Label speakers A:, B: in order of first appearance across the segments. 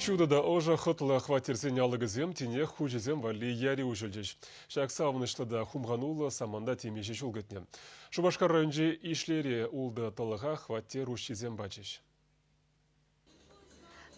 A: Ҫутӑ та ӑшӑ хӑтлӑ хваттерсен алӑкӗсем тинех хуҫисем валли яри уҫӑлчӗҫ. Ҫак савӑнӑҫлӑ та хумхануллӑ саманта темиҫе ҫул кӗтнӗ. Шупашкар районӗнчи Ишлейре ултӑ тӑлӑха хваттер уҫҫисем пачӗҫ.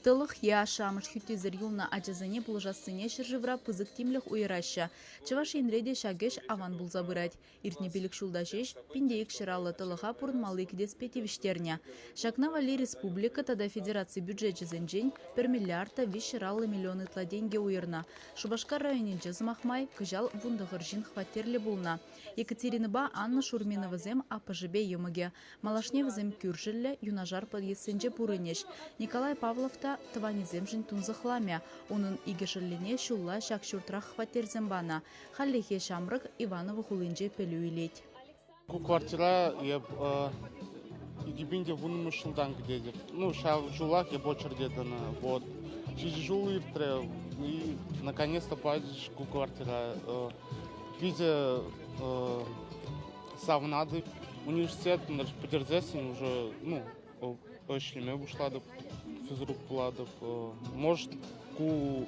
B: Тӑлӑх е ашшӗ-амӑш хӳттисӗр юлнӑ ачасене пулӑшассине ҫӗршывра пысӑк тимлӗх уйӑраҫҫӗ. Чӑваш Енре те ҫак ӗҫ аван пулса пырать. Иртнӗ 5 ҫулта ҫеҫ 1250 тӑлӑха пурӑнмалли кӗтеспе тивӗҫтернӗ. Ҫакна валли республика тата федераци бюджечӗсенчен пӗр миллиард та 350 миллион ытла тенкӗ уйӑрнӑ. Шупашкар районӗнче, сӑмах май, кӑҫал 19 ҫын хваттерлӗ пулнӑ. Екатеринӑпа Анна Шурминовӑсем аппӑшӗпе йӑмӑкӗ. Малашне вӗсем кӳршӗллӗ, юнашар подъездсенче пурӑнӗҫ. Николай Павлов та тӑванӗсемшӗн тунсӑхламӗ. Унӑн икӗ шӑллӗне ҫулла ҫак ҫуртрах хваттерсем панӑ. Хальлӗхе ҫамрӑк Иваново хулинче пӗлӳ илет.
C: Ку квартира эп 2010 ҫултан кӗтетӗп. Ну, ҫав ҫулах эп очереде тӑнӑ. Вот. Ҫичӗ ҫул иртрӗ, и наконец-то пачӗҫ ку квартира. Питӗ савӑнатӑп. Университет пӗтерсессӗн уже, ну, ӗҫлеме пуҫлатӑп, физрук пулатӑп. Может, ку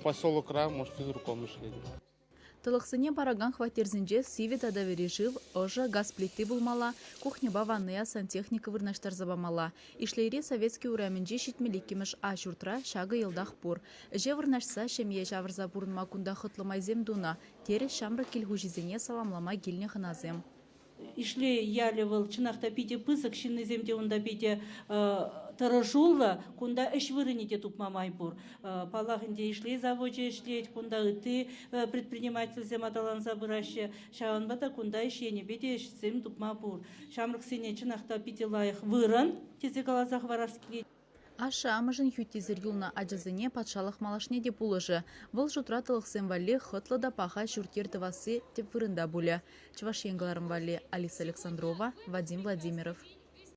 C: поселокра, может, физруком ӗҫлетӗп.
B: Тӑлӑхсене паракан хваттерсенче сивӗ тата вӗри шыв, ӑшӑ, газ плити пулмалла, кухньӑпа ваннӑя сантехника вырнаҫтарса памалла. Ишлейри Советски урамӗнчи 72-мӗш А ҫуртра ҫакӑ йӑлтах пур. Ӗҫе вырнаҫса ҫемье ҫавӑрса пурӑнма кунта хӑтлӑ майсем тунӑ, терӗҫ ҫамрӑк кил хуҫисене саламлама килнӗ хӑнасем.
D: Ишлей ялӗ вӑл чӑнах та питӗ пысӑк, ҫыннисем те унта питӗ тӑрӑшуллӑ, кунта ӗҫ вырӑнӗ те тупма май пур. Паллах ӗнтӗ, Ишлей завочӗ ӗҫлет, кунта ытти предпринимательсем аталанса пыраҫҫӗ. Ҫавӑнпа та кунта ӗҫ енӗпе те ӗҫсем тупма пур. Ҫамрӑксене чӑнах та питӗ лайӑх вырӑн тесе каласа хӑварас килет.
B: Ашшӗ-амӑшӗн хӳттисӗр юлнӑ ачасене патшалӑх малашне те пулӑшӗ. Вӑл шутра тӑлӑхсем валли хӑтлӑ та паха ҫурт-йӗр тӑвасси тӗп вырӑнта пулӗ. Чӑваш Ен кӑларӑм валли Алиса Александрова, Вадим Владимиров.